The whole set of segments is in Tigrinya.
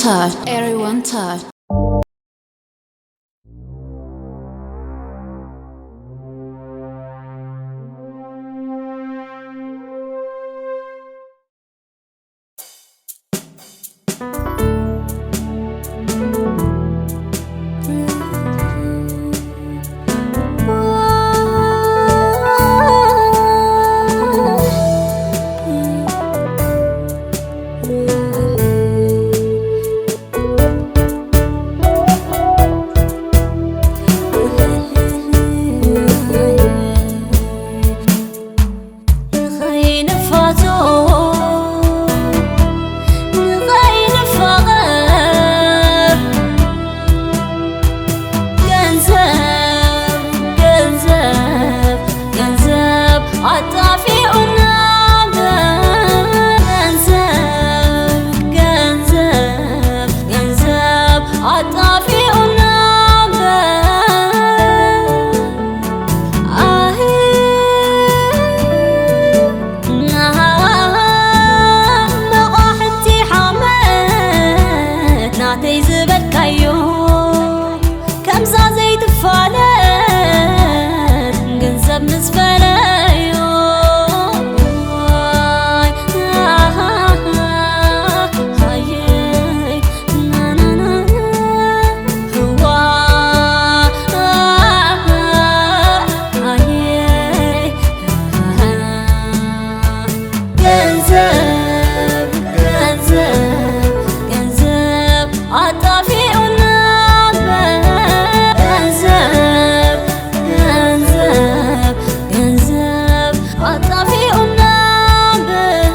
Touch. Everyone touch. ንኸይንፋቶ፣ ንኸይንፋቐር፣ ገንዘብ፣ ገንዘብ፣ ገንዘብ ኣጣፊኡና እምበር። ገንዘብ፣ ገንዘብ፣ ገንዘብ ኣጣፊኡና እምበር። ኣህ፣ መቋሕንቲ ሓመድ ናተይ ዝበልካዮ፣ ከምዛ ዘይትፋለጥ ገንዘብ ምስ ፈለዮ። ገንዘብ፣ ገንዘብ፣ ገንዘብ ኣጣፊኡና እምበር። ገንዘብ፣ ገንዘብ፣ ገንዘብ ኣጣፊኡና እምበር።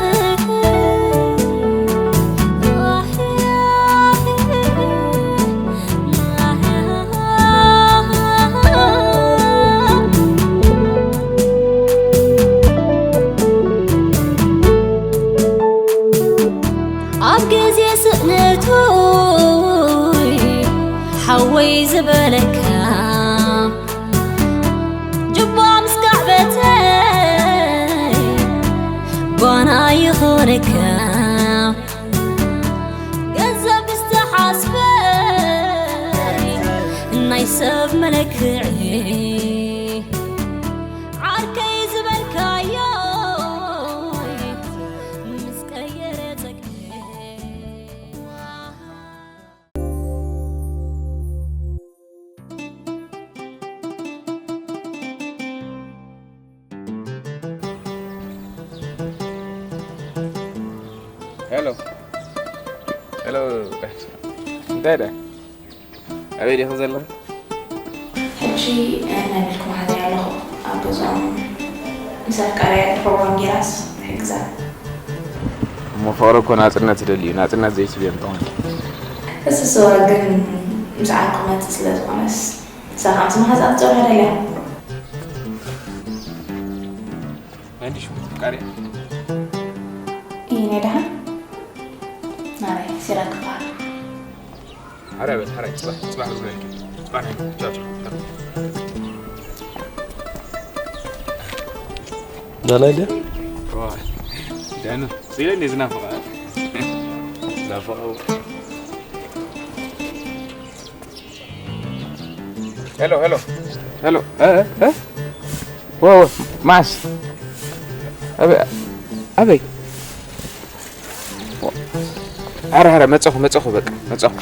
ኣብ ግዜ ስእነቱይ ሓወይ ዝበለካ፣ ጅባ ምስ ካዕበተይ ጓና ይኾነካ። ገንዘብ ዝተሓስበ ናይ ሰብ መለክዒ፣ ዓርከይ ዝበልካዮ ምስ ቀየረ ጸግዒ። ሄሎ። ሄሎ፣ ጋሽ። እንታይ ደኣ? ኣበይ ዲኺ ዘለኺ? ሕጂ ናይ ቤት ኩማሕተይ ኣለኹ ኣብ ገዝኦም። ምስ ኣፍቃርያ ፕሮግራም ጌራስ ክሕግዛ። እሞ ፍቕሪ እኮ ናጽነት ይደሊ እዩ። ናጽነት ዘይትብዮ እንተኾንኪ። እሱ ስዋ ግን ምስ ዓርኩ ክመጽእ ስለ ዝኾነስ ንሳ ከዓ ምስ መሓዛ ክትጸንሖ ደልያ። መን ድዩ ሽሙ እቲ ኣፍቃርያ? እይ ናይ ደሓን ናበይ ሲራክ ይበሃል። ሓራይ በል ሓራይ፣ ጽባሕ ጽባሕ ክዝበልኪ። ጽባሕ ናይ ቻው ቻው። ደላይ ድያ? ዋ፣ ደህና። ስኢለ እንዴ ዝናፍቐ? ዝናፍቐ። ሄሎ ሄሎ ሄሎ። እ፣ እ፣ እ? ወ፣ ወ፣ ማስ። ኣበይ? ኣበይ? ኣረ፣ ኣረ፣ መጸኹ፣ መጸኹ፣ በቃ፣ መጸኹ።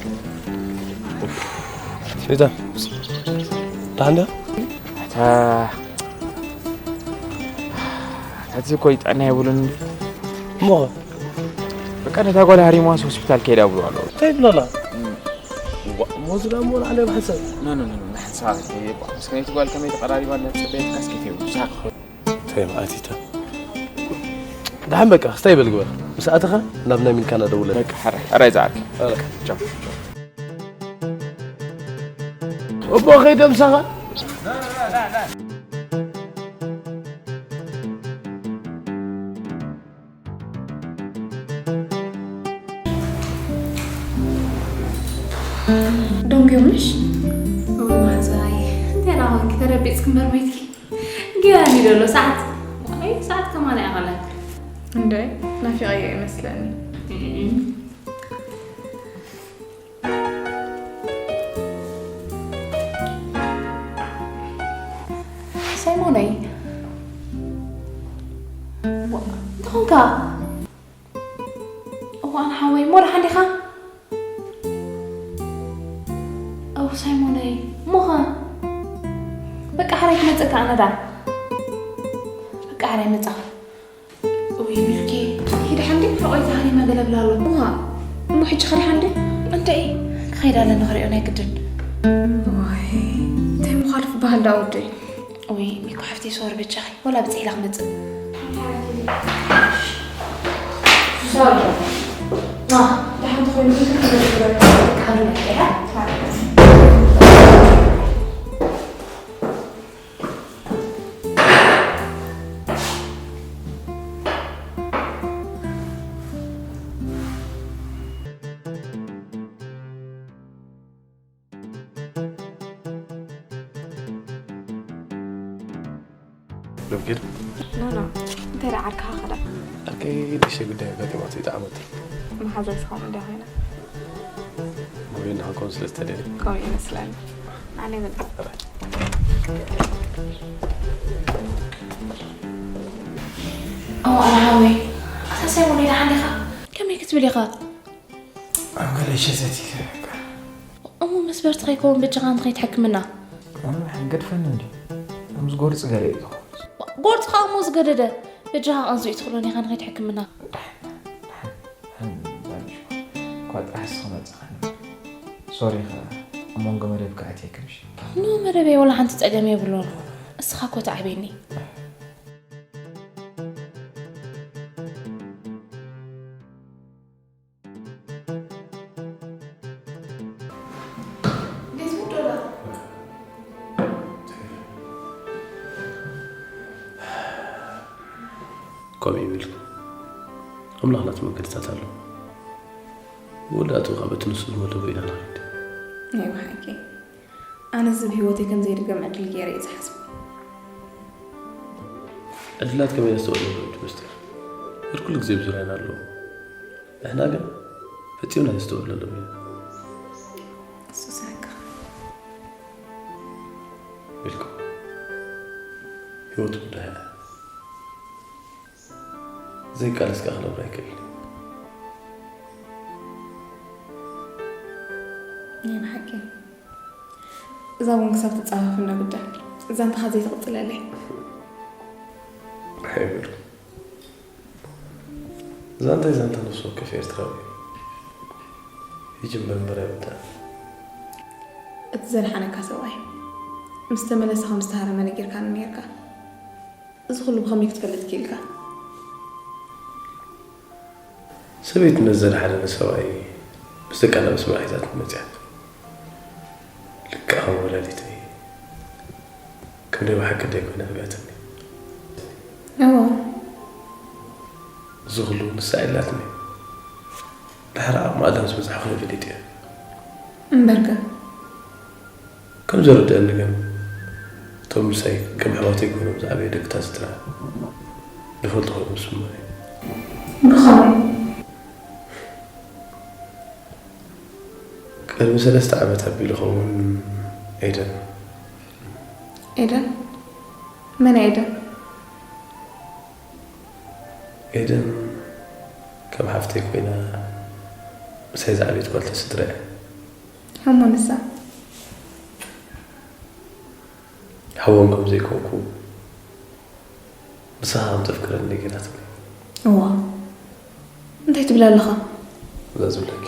ፊታ። ደሓን ድያ? ኣታ፣ ኣታ፣ እዚ እኮ ይጥዕና የብሉን። እሞ ኸ? በቃ፣ ነታ ጓል ሃሪማስ ሆስፒታል ከይዳ ብሉ ኣለዉ። እንታይ ይብለላ? ዋ፣ እሞ እዚ ደኣ እሞ ንዓና ይብሓሰብ። ኖ፣ ኖ፣ ኖ፣ ኖ፣ ንሓንሳብ፣ እባ፣ ምስ ከነይቲ ጓል ከመይ ተቐራሪባ እንዳተጸበየትካስ ከይፈ ይብሉ። ሳቅ። እንታይ መዓት ኢታ? ደሓን በቃ፣ ስታይ በል ግበር። ምስ ኣተኻ ናብ ናይ ሚልካና ደውለ። በቃ፣ ሕራይ፣ ሕራይ ዝዓርከይ። ቻው፣ ቻው። እቦ ከይደ ምሳኻ? ደንጉዮምሽ? እውይ ማዛይ፣ እንታይ ደኣ ኮንኪ ተረቢጽኪ እምበር ቤትኪ? ገና እንድዩ ዘሎ ሰዓት። ኣይ፣ ሰዓት ከማን ኣይኣኸለን። እንደ ናፊቐዮ ይመስለኒ። እንታይ ኮንካ? እዋን ሓወይ፣ እሞ ደሓን ዲኻ? ኣው ሳይሞነይ፣ እሞኸ? በቃ፣ ሕራይ ክመጽእ ከኣ ነዳ። በቃ፣ ሕራይ መጻኹ። ውይ፣ ሚልኪ፣ ሂድ ሓንዴ፣ ሕቆይ፣ ተሃሪመ ገለ ብላ ኣሎ። እዋ፣ እሞ ሕጂ ኸዲ ሓንዴ? እንታይ? ክኸይድ ኣለኒ፣ ክሪኦ ናይ ግድን። ዋይ፣ እንታይ ምዃልፍ በሃል ደኣ ወደይ? ውይ፣ ሚኮ ሓፍተይ፣ ሶሪ በጃኺ፣ ወላ ብጽሒላ ክመጽእ። ሶሪ። ማ፣ ደሓን ተኾይኑ ግን ክትመጽእ ትደሊ። ካሉ መኪራ? ዶ ኬድ? ኖ፣ ኖ። እንታይ ደኣ ዓርክኻ ከ ደኣ? ዓርከይ ንእሽተይ ጉዳይ ኣጋጢማቶ እዩ፣ ጠዓመቶ። መሓዛይ ስኻ እንድያ ኮይና። መብሬ ንኽንከውን ስለ ዝተደልየ። ከምኡ ይመስለኒ። ኣነ ይብል። ኣራይ። ኣዎ፣ ኣነ ሓወይ። ኣታ ሳይሞን፣ ደሓን ዲኻ? ከመይ ክትብል ኢኻ? ኣብ ገለ ሸተት ይከረካ። እሞ መስበርቲ ከይከውን በጃኻ እንተ ከይትሕክምና። ኣነ ገድፈኒ እንዲ። ከምዚ ጎርጽ ገለ እዩ ዝኸውን። ጎርጽ ኸኣ እሞ ዝገደደ። በጃኻ ቀንሱ እዩ ትኽእሎን ኢኻ ንኸይትሕክምና። ኳ ጥራሕ ስኻ መጻኻ። ሶሪ ኸኣ ኣብ መንጎ መደብካ ኣትየክምሽ። ኖ መደበይ ወላ ሓንቲ ጸገም የብሉን። እስኻ እኮ ተዓብየኒ። ከምኡ ይብል። ኣምላኽ ናቱ መንገድታት ኣለዎ። መወዳእትኡ ኸኣ በቲ ንሱ ዝመደቦ ኢና ንኸይድ። ናይ ብሓቂ። ኣነስ እዚ ብህይወተይ ከም ዘይድገም ዕድል ገይረ እየ ዝሓስቦ። ዕድላት ከመይ ኣስተውዕለሉ እቲ ምስጢር? ዕድል ኩሉ ግዜ ብዙርያና ኣለዎ። ንሕና ግን ፈጺምና ኣይነስተውዕለሉን ኢና። እሱስ ሓቅኻ። ኢልኩም። ህይወት ጉዳይ እያ። ዘይቃለስ ከኣ ክነብር ኣይክእልን። ናይ ብሓቂ። እዛ እውን ክሳብ ትጻፈፍ እንዳ ጉዳይ። እዛ እንተኻ ዘይትቕጽለለይ። ኣይብል። ዛንታይ ዛንታ ነፍሲ ወከፍ ኤርትራዊ እዩ። ይጅምር እምበር ኣይውዳእን። እቲ ዘድሓነካ ሰብኣይ ምስ ተመለሰ ከም ዝተሃረመ ነጊርካኒ ነይርካ። እዚ ኩሉ ብኸመይ ክትፈልጥ ክኢልካ? ሰበይቲ ነዚ ዘድሓነኒ ሰብኣይ ምስ ደቃ ናብ ኣስመራ ሒዛትኒ መጺኣ። ልክዕ ከም ወላዲተይ ከም ናይ ብሓቂ ኣደይ ኮይና ኣዕብያትኒ። እዎ። እዚ ኩሉ ንሳ ኢላትኒ። ድሕሪ ዓቕሚ ኣዳም ዝበጽሓ ኮይነ ፈሊጠ። እምበርከ? ከም ዝርድኣኒ ግን፣ እቶም ምሳይ ከም ኣሕዋተይ ኮይኖም ዝዓበዩ ደቂ እታ ስድራ፣ ዝፈልጡ ኮይኖም ዝስምዑ እዩ። ብኸመይ? ቅድሚ ሰለስተ ዓመት ኣቢሉ ኸውን ኤደን። ኤደን? መን እያ ኤደን? ኤደን ከም ሓፍተይ ኮይና ምሳይ ዝዓበየት ጓል እታ ስድራ እያ። እሞ ንሳ? ሓዎም ከም ዘይኮንኩ ንስኻ ከም ተፍቅረኒ ነጊራትኒ። እዋ፣ እንታይ ትብል ኣለኻ? እዛ ዝብለኪ።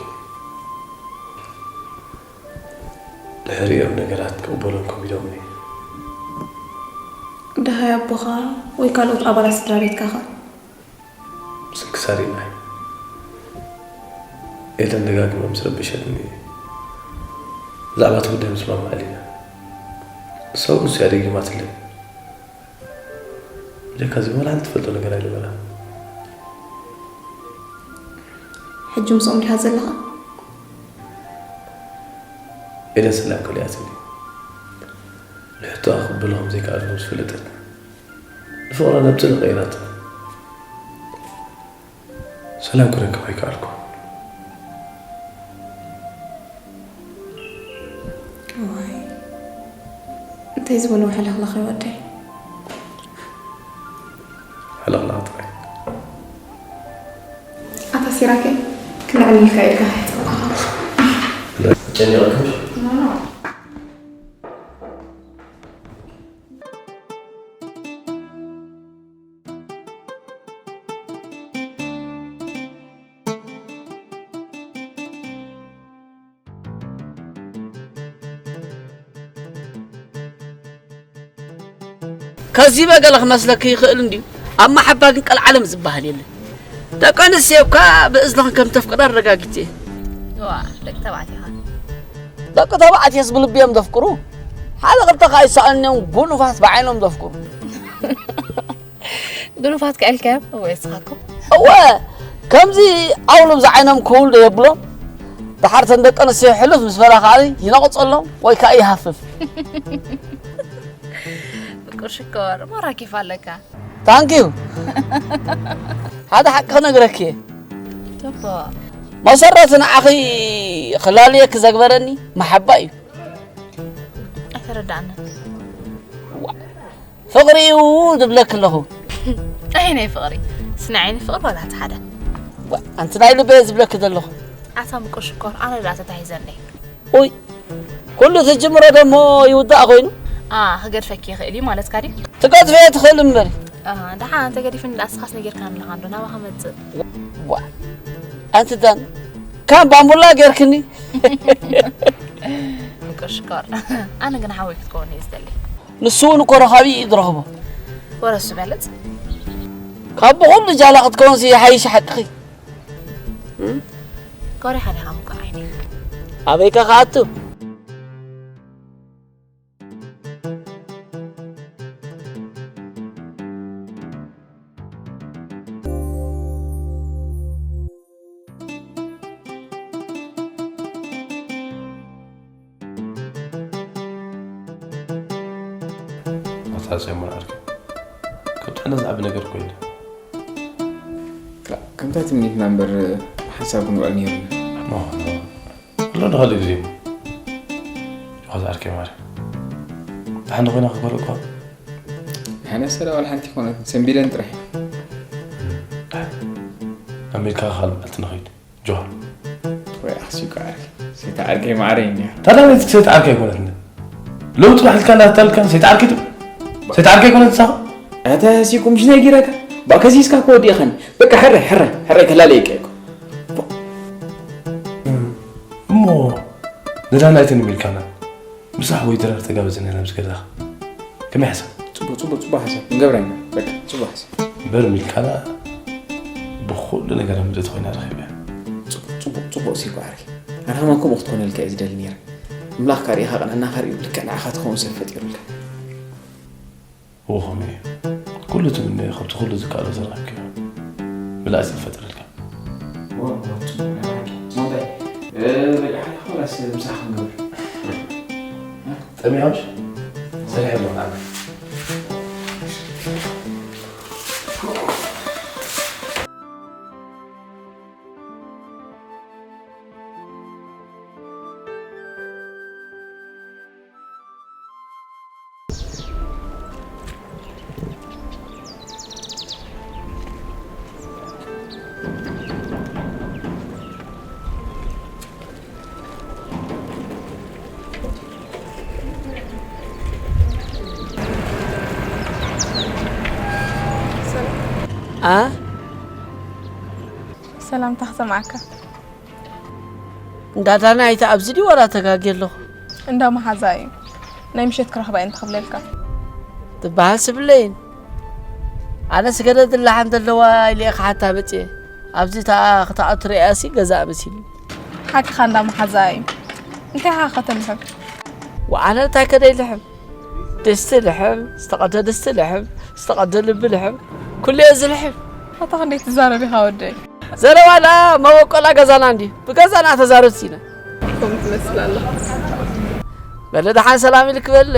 ድሕሪኦም ነገራት ክቕበሎም ከቢዶምኒ። ደሃይ ኣቦኻ ወይ ካልኦት ኣባላት ስድራ ቤትካ ኸ? ስንክሳር ኢልና። ኤደን ደጋጊማ ምስ ረበሸትኒ፣ ብዛዕባ እቲ ጉዳይ ምስማማዕ ኣሊና። ንሳ እውን ንሱ እያ ደጊማትለይ። ብጀካ እዚ ወላ ሓንቲ ትፈልጦ ነገር ኣይነበራን። ሕጂ ምስኦም ዲኻ ዘለኻ? ኤደን ሰላም ከሊኣትኒ። ንሕቶኣ ክቕበሎ ከም ዘይከኣልኩ ምስ ፈለጠት፣ ንፍቕራ ናብ ጽልኢ ቀይራቶ። ሰላም ክረክብ ኣይከኣልኩ። እዋይ፣ እንታይ ዝበለ ውሕልኽላኽ እዩ ወደይ። ለቕለቕ ጥራይ። ኣታ ሲራከይ፣ ክልዕል ኢልካ ኢልካ። ጨኒቐኩም? ኖ፣ ኖ። ከዚበ ገለ ክመስለኪ ይኽእል እንድዩ። ኣብ መሓባ ግን ቀልዓለም ዝበሃል የለን። ደቂ ኣንስትዮ እኳ ብእዝንኽን ከም ተፍቅዳ ኣረጋጊጸ እየ። ዋ፣ ደቂ ተባዕትዮ ኸ? ደቂ ተባዕትዮስ ብልቢ እዮም ዘፍቅሩ። ሓደ ክልተ ከኣ ይሰኣንዮም ጉኑፋት ብዓይኖም ዘፍቅሩ። ግኑፋት ከ ኢልካዮም? እወ፣ እስኻኩም? እወ፣ ከምዚ ኣውሎም ዝዓይኖም ክውልዶ የብሎም። ደሓር ተን ደቂ ኣንስትዮ ሕልፍ ምስ በላ ከኣ ይነቕጸሎም ወይ ከኣ ይሃፍፍ። ፍቅር ሽኮር፣ ማራ ኬፍ ኣለካ። ታንኪዩ። ሓደ ሓቂ ክነግረኪ እየ። ጽቡቕ። መሰረቱ ንዓኺ ክላልየኪ ዘግበረኒ መሓባ እዩ። ኣይተረዳእንን። ዋ፣ ፍቕሪ እዩ ዝብለኪ ኣለኹ። ኣይ ናይ ፍቕሪ። ስነ ዓይኒ ፍቕሪ ዋላ እቲ ሓደ። ዋ፣ ኣንቲ ናይ ልበይ ዝብለኪ ዘለኹ። ኣታ ምቁር ሽኮር፣ ኣነ ደኣ ተታሒዘ እንዴ። ኡይ፣ ኩሉ ትጅምሮ ደሞ ይውዳእ ኮይኑ? ኣ፣ ክገድፈኪ ይኽእል እዩ ማለትካ ድዩ? ትገድፍዮ ትኽእል እምበሪ። ኣ፣ ደሓን እንተገዲፍኒ ደኣ ንስኻስ ነጊርካኒ ኣለኻ እንዶ ናባኻ መጽእ። ዋ፣ ኣንቲ ዳን፣ ከም ባምቡላ ጌርክኒ። ምቁር ሽኮር። ኣነ ግን ሓወይ ክትከውን እየ ዝደሊ። ንሱ እውን እኮ ረኻቢ እዩ ዝረኽቦ። ወረሱ በለጽ። ካብ ብኹሉ ጃላ ክትከውንሲ ይሓይሽ ሓቅኺ። እም? ኮሪኻ ዲኻ ምቁር ዓይነይ? ኣበይከ ክኣቱ? ኣታ ጽዮን መርዓርኪ፣ ካብ ጥዕና ዝዓቢ ነገር እኮ የለን። ክላ-፣ ከምታ ትምኒትና እምበር፣ ሓሳብ ክንውዕል ነይሩና። ኖ፣ ኖ። ኣሎ ንኻልእ ግዜ እሞ። ጆኻ ዝዓርከይ ማርያም። ደሓን ኮይና ክገብር እኳ። ንሕና ሰላ ዋላ ሓንቲ ኣይኮነትን፣ ሰንቢደን ጥራሕ። ኣሜሪካ ካልእ መዓልቲ ንኸይድ። ጆሃር። ወይ ኣኽሲብካ ዓርከይ። ሰይቲ ዓርከይ ማዕረ እዩ እኒኣ። ታዲያ ናይትኪ ሰይቲ ዓርከይ ኣይኮነትን። ሎሚ ጽባሕ ኢልካ እንዳተታለልካ ሰይቲ ዓርከይ ትብል። ሰይቲ ዓርከይ ኣይኮነትን ንሳኻ። ኣታ ሲኩም ሽነይ ጊረካ። ባከሲስካ እኮ ወዲእኻኒ። በቃ ሕራይ፣ ሕራይ፣ ሕራይ ከላለየካ እኮ። እሞ ንዳናይትን ሚልካና ምሳሕ ወይ ድራር ተጋበዘና ኢና ምስ ገዛኻ። ከመይ ሓሳብ? ጽቡቕ፣ ጽቡቕ፣ ጽቡቕ ሓሳብ። ንገብራ ኢና። በቃ፣ ጽቡቕ ሓሳብ። እምበር ሚልካና ብኹሉ ነገር ምልእቲ ኮይና ረኺበያ። ጽቡቕ፣ ጽቡቕ፣ ጽቡቕ ሲኮ ዓርከይ። ኣነ ከማን ከምኡ ክትኮነልካ እየ ዝደሊ ነይረ። ኣምላኽ ካርኢኻ ቅንዕናኻ ርእዩ ልክዕ ንዓኻ ትኸውን ሰብ ፈጢሩልካ። እወ፣ ኸምኡ እዩ። ኩሉ ትምነዮ፣ ካብቲ ኩሉ ዝከኣሎ ዘርኺብካዮ። ብላዕ ዝፈጥረልካ። እወ፣ እወ፣ ጽቡቕ ናይ ብሓቂ። ሞንታይ፣ እ፣ በሊዕኻ ዲኻ ወላስ ምሳሕ ክንገብር? ጠሚኻ ምሽ? ሰሪሐ ኣለኹ ንዓና። ኣ? ሰላምታ ክሰምዓካ። እንዳ ዳናይት ኣብዚ ድዩ ወላ ተጋግየ ኣለኹ? እንዳ መሓዛ እዩ። ናይ ምሸት ክረኽባ እየ እንተ ክብለልካ። ትበሃል ስብለይን። ኣነስ ገለ ድላሓም ዘለዋ ኢለ እየ ክሓታ መጽየ። ኣብዚ ተኣ-፣ ክትኣቱ ርእያሲ ገዛእ መሲሉ። ሓቅኻ እንዳ መሓዛ እዩ። እንታይ ኢኻ ከተልሕም? ወኣነ እንታይ ከደይ ልሕም? ድስቲ ልሕም፣ ዝተቐደ ድስቲ ልሕም፣ ዝተቐደ ልቢ ልሕም፣ ኩሉ እየ ዝልሕም። ኣታ ክንደይ ትዛረብ ኢኻ ወደይ? ዘረባ ደኣ መበቆላ ገዛና እንድዩ። ብገዛና ተዛረብቲ ኢና። ከምኡ ትመስል ኣለኻ። በለ ደሓን ሰላም ኢልክ በለ።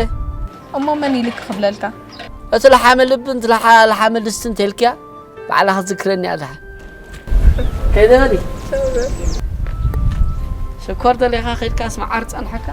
እሞ መን ኢልክ ክብለልካ? እቲ ለሓመ ልቢ፣ እንት ለሓ-፣ ለሓመ ድስቲ እንተ ኢልክያ፣ ባዕላ ክትዝክረኒ እያ ደሓን። ከይደ በሊ። ሽኮር ደሊኻ ከይድካስ መዓር ጸንሐካ?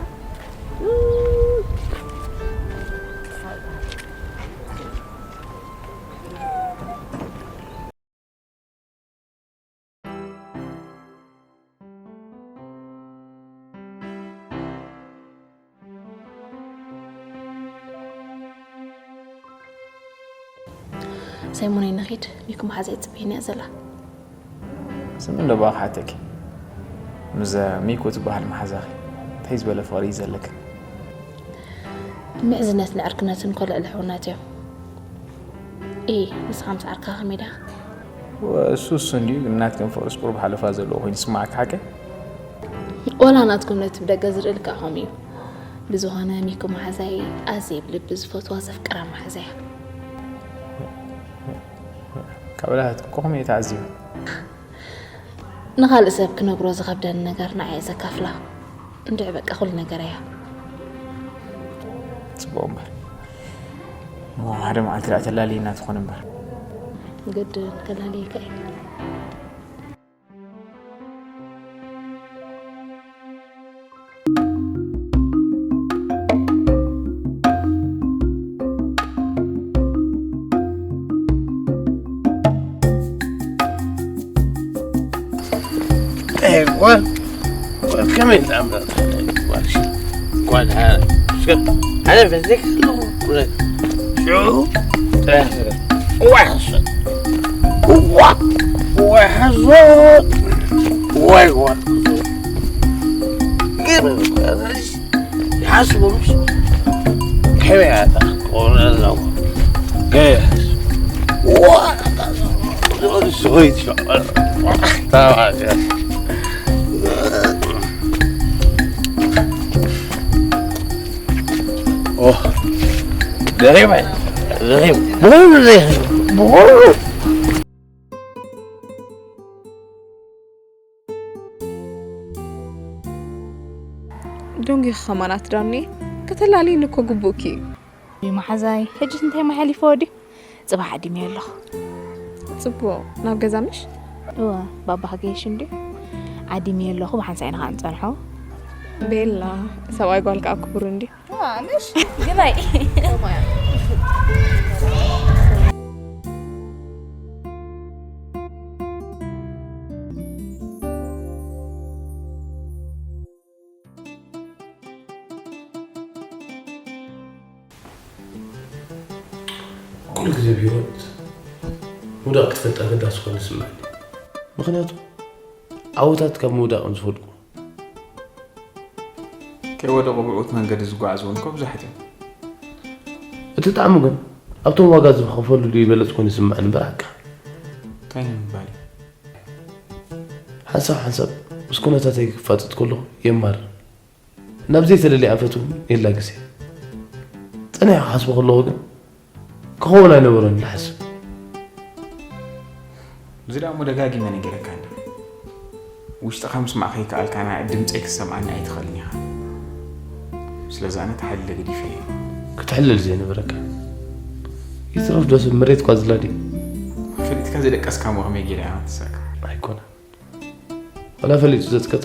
ሰይሞነይ ንኺድ፣ ሚኩ መሓዛይ ትጽበየኒ እያ ዘላ። ስም እንዶ ባኽ ሓተኪ። ምዘ ሚኩ ትበሃል መሓዛኺ እንታይ ዝበለ ፍቕሪ እዩ ዘለክን? ምሕዝነት ንዕርክነትን እኮ ልዕሊ ሕውነት እዮም። ኢ ንስኻ ምስ ዓርካ ከመይ ዲኻ? እሱ እሱ እንዲዩ፣ ግን ናትክን ፍቕሪስ ቁሩብ ሓለፋ ዘለዎ ኮይኑ ይስምዓካ ሓቀይ? ወላ ናትኩም ነቲ ብደገ ዝርኢ ልክዕ ከምኡ እዩ። ብዝኾነ ሚኩ መሓዛይ ኣዝየ ብልቢ ዝፈትዋ ዘፍቅራ መሓዛይ እያ። ካብ ላህትኩ ኮኹም እየ ተዓዚቡ። ንኻልእ ሰብ ክነግሮ ዝኸብደኒ ነገር ንዓየ ዘካፍላ እንድዒ በቃ ኩሉ ነገር እያ። ጽቡቕ እምበር እሞ ሓደ መዓልቲ ደኣ ተላልየና ትኾን እምበር። ግድን ከላልየካ እየ። ጓል ጓል ከመይ ዝኣምራ ጓል ጓል ኣነ በዚክ ኣለኹ ሽዑ ጥራሕ እዋ ሓሶት እዋ እዋ ሓሶት እዋ ጓል ይሓስቡ ምስ ከመይ ኣታ ቆረሎ ገስ ደንጊኺ ከማን ኣቲ ዳኒ፣ ከተላልይኒ እኮ ግቡእኪ እዩ። ውይ መሓዛይ፣ ሕጂስ እንታይ ማይ ሓሊፍዎ ድዩ? ጽባሕ ዓዲመዮ ኣለኹ። ጽቡቕ፣ ናብ ገዛ ምሽ? እወ፣ ባባ ክገይሽ እንድዩ። ዓዲመዮ ኣለኹ፣ ብሓንሳእ ኢና ኸኣ ንጸንሖ። ቤላ፣ ሰብኣይ ጓል ከኣ ክቡር እንድዩ። ኣነሽ ግናይ ኩሉ ግዜ ብህይወት ምውዳቕ ክትፈልጥ ኣገዳሲ ኮይኑ ይስምዓኒ። ምኽንያቱ ዓወታት ካብ ምውዳቕ እዮም ዝፈልቁ። ከይወደቑ ብዕዉት መንገዲ ዝጓዓዙ እውን እኮ ብዙሓት እዮም። እቲ ጣዕሙ ግን ኣብቶም ዋጋ ዝኸፈሉ ድዩ ይበለጽ ኮይኑ ይስምዓኒ እምበር ሓቅኻ። እንታይ ንምባል እዩ? ሓንሳብ ሓንሳብ ምስ ኩነታተይ ክፋጠጥ ከለኹ የማርር። ናብ ዘይተደልየ ኣንፈት እውን የላግስ እየ። ጸኒሐ ክሓስቦ ከለኹ ግን ክኸውን ኣይነበሮን ኢለ እሓስብ። እዚ ደኣ እሞ ደጋጊመ ነጊረካ እንዳ። ውሽጥኻ ምስማዕ ከይከኣልካ ናይ ድምፀይ ክትሰምዓኒ ኣይትኽእልን ኢኻ። ስለዚ ኣነ ተሓሊለ ገዲፈዮ። ክትሕልል ዘይነበረካ። ይትረፍ ዶ ሰብ መሬት እኳ ዝላዲ። ፈሊጥካ ዝደቀስካ እሞ ከመይ ገይረ እያ ትሳካ? ኣይኮነን። ዋላ ፈሊጡ ዘጽቀጠ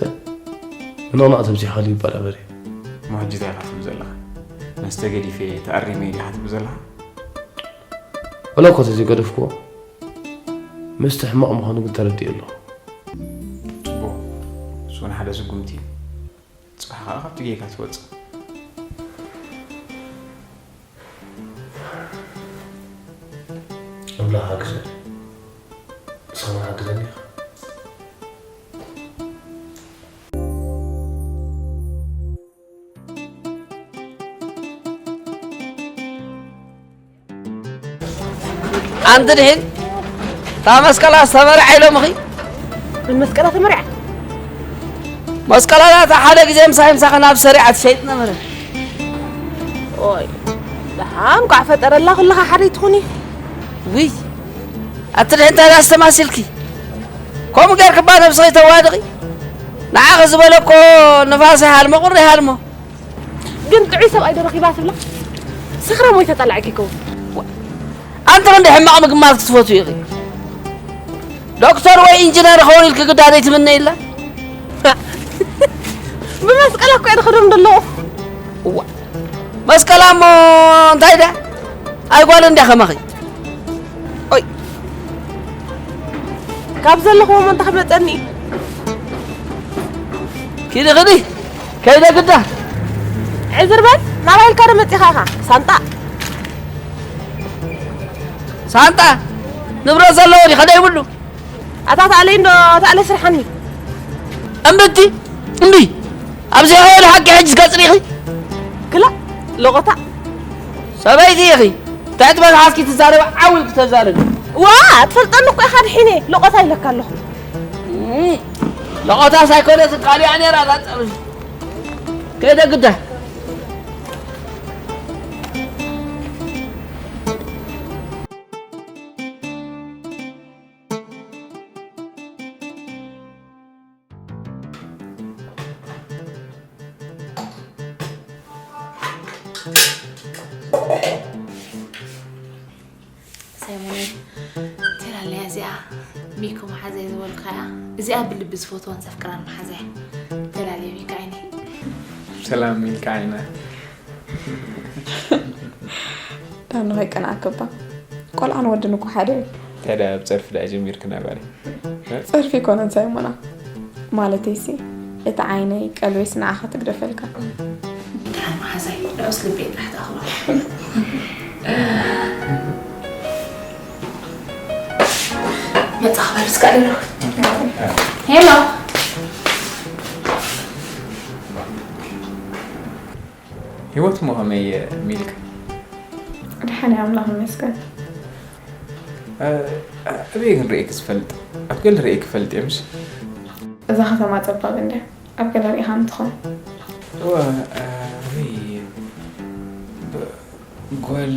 ምንቕናቕ ተብዚሕካሉ ይበራበር እዩ። እሞ ሕጂ እንታይ ኢኻ ትብል ዘለኻ? መስተ ገዲፈ ተኣሪመ ኢኻ ትብል ዘለኻ? ዋላ እኳ ተዘይገደፍክዎ መስተ ሕማቕ ምዃኑ ግን ተረዲኤ ኣለኹ። ጽቡቕ። እሱ እውን ሓደ ስጉምቲ እዩ። ጽባሕ ከኣ ካብቲ ጌጋ ትወጽእ። ኣምላኽ ሓግዘኒ። ንስኻ እውን ሓግዘኒ ኢኻ። ኣንቲ ድሒን እታ መስቀላት ተመርዓ ኢሎምኺ? መን መስቀላ ተመርዓ? መስቀላላት ሓደ ግዜ ምሳይ ምሳኺ ናብ ሰሪዓ ትሸይጥ ነበረ። ኦይ ደሓን ኳዕ ፈጠረላ ኩልኻ ሓደ ይትኹኒ። ውይ ኣቲ ድሒን እንታይ ኣስተማሲልኪ? ከምኡ ጌርክባ ነብስኺ ተዋድቒ? ንዓኺ ዝበለ እኮ ንፋስ ይሃልሞ ቁሪ ይሃልሞ። ግን ጥዑይ ሰብኣይ ዶ ረኺባ ትብላ? ሰኽራም ወይ ተጣላዒ ከይከውን። ኣንቲ ክንዲ ሕማቕ ምግማት ክትፈትዊ ኢኺ። ዶክተር ወይ ኢንጂነር ኸውን ኢልኪ ግዳ ዘይትምነይላ? ብመስቀል እኮ እየ ዝኸዶም ዘለኹ። እዋ መስቀላ እሞ እንታይ ዳ? ኣይ ጓል እንዲያ ከማኺ። ኦይ ካብ ዘለኹዎ መን ተኽመፀኒ ኪዲ ኪዲ ከይደ ግዳ ዕዝር በል ናባይ ኢልካ ዶ መፂኻ ኢኻ ሳንጣ። ሳንጣ ንብረት ዘለዎ ዲ ከደ ይብሉ። ኣታ ታዕለይ እንዶ ታዕለይ ስርሓኒ። እምብቲ እምቢ። ኣብዚ ኸይድ ሓቂ ሕጅ ከጽሪኺ። ክላ ሎቆታ። ሰበይቲ ኢኺ። ትሕቲ መትሓዝኪ ትዛረቢ ዓው ኢልኪ ተዛረቢ። ዋ ትፈልጠኒ እኮ ኢኻ ድሒነ ሎቆታ ኢለካ ኣለኹ። እም፣ ሎቆታ ሳይኮነስ ካሊኣ ነይራ ላጠብሽ። ከይደ ግዳ። ሳይሞነይ፣ ቴላለያ እዚኣ ሚኮ መሓዛይ ዝበልካያ፣ እዚኣ ብልቢ ዝፈትዋን ዘፍቅራን መሓዛይ። ቴላለያ ሚካ ዓይነይ። ሰላም ሚካ ዓይና። ዳኑ ከይቀንኣክባ። ቆልዓን ወድን እኮ ሓደ እዩ። ታዲያ ኣብ ጸርፊ ደኣ ጀሚርክና ባሪ? ጸርፊ ኣይኮነን ሳይሞና። ማለተይሲ፣ እቲ ዓይነይ ቀልበይስ ንዓኻ ትግደፈልካ። ደሓን መሓዛይ፣ ንዑስ ልበይ ጥራሕ ተኣኽሎ። መጻ ክበል እስከ ኣለኹ። ሄሎ። ህይወት እሞ ከመይ ሚልካ? ደሓን እየ ኣምላኽ ይመስገን። እ፣ ኣበይ ግን ርእየኪ ዝፈልጥ? ኣብ ገለ ርእየኪ ፈልጥ እየ ምሽ? እዛ ከተማ ጸባብ እንድያ። ኣብ ገለ ርኢኻኒ ትኸውን። እወ፣ እ፣ ኣበይ ብ-፣ ጓል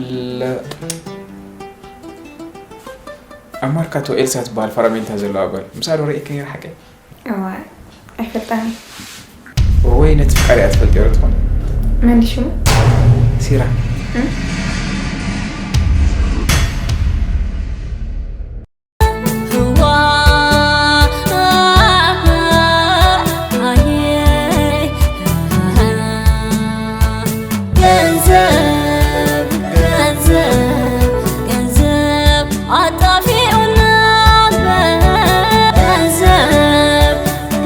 ኣብ ማርካቶ ኤልሳ ትበሃል ፈራሜንታ ዘለዋ ጓል። ምሳዶ ርእየኪ ነይረ ሓቀይ? እዋይ፣ ኣይፈልጣን እየ። ወይ ነቲ ፍቃሪኣ ትፈልጥዮ ዶ ትኾን? መን ድዩ ሽሙ? ሲራ። እም? ገንዘብ፣ ገንዘብ፣ ገንዘብ ኣጣፊኡና እምበር፣ ገንዘብ፣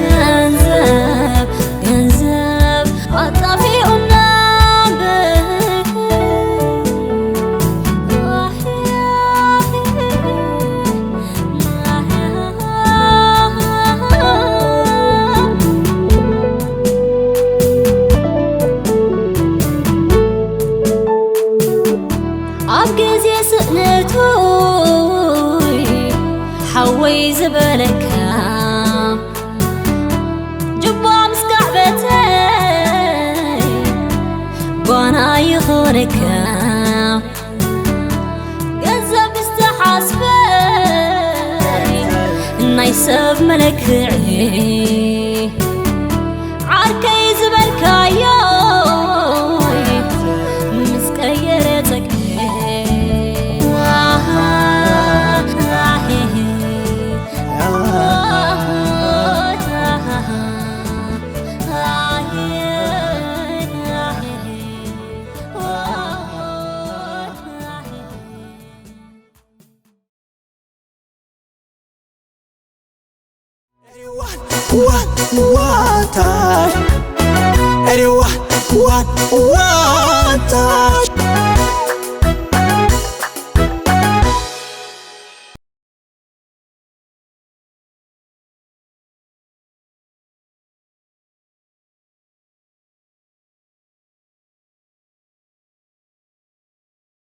ገንዘብ፣ ገንዘብ ኣጣፊኡና እምበር። ኣብ ግዜ ስእነቱ ሓወይ ዝበለካ ጅባ ምስ ካዕበተይ ጓና ይኾነካ። ገንዘብ ዝተሓስበ ናይ ሰብ መለክዒ ዓርከይ ዝበልካዮ ምስ ቀየረ ጸግዒ። What, what, what, uh, Eddie, what, what, what?